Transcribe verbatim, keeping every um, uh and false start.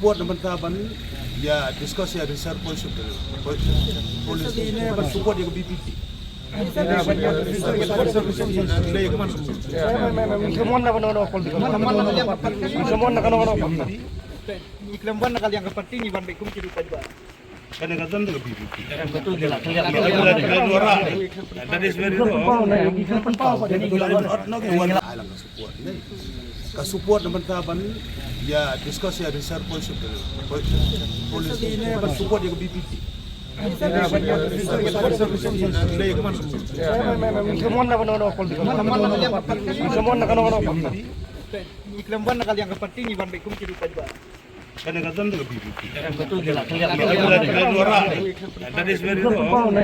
Support na bynta ban ïa discuss ïa reserve policy, policy ne ban support ïa ka B P P. Kane ka don da ka B P P. That is very wrong. Ka support na bynta ban ïa discuss ïa reserve policy, policy ne ban support ïa ka B P P. Kane ka don da ka B P P. That is very wrong.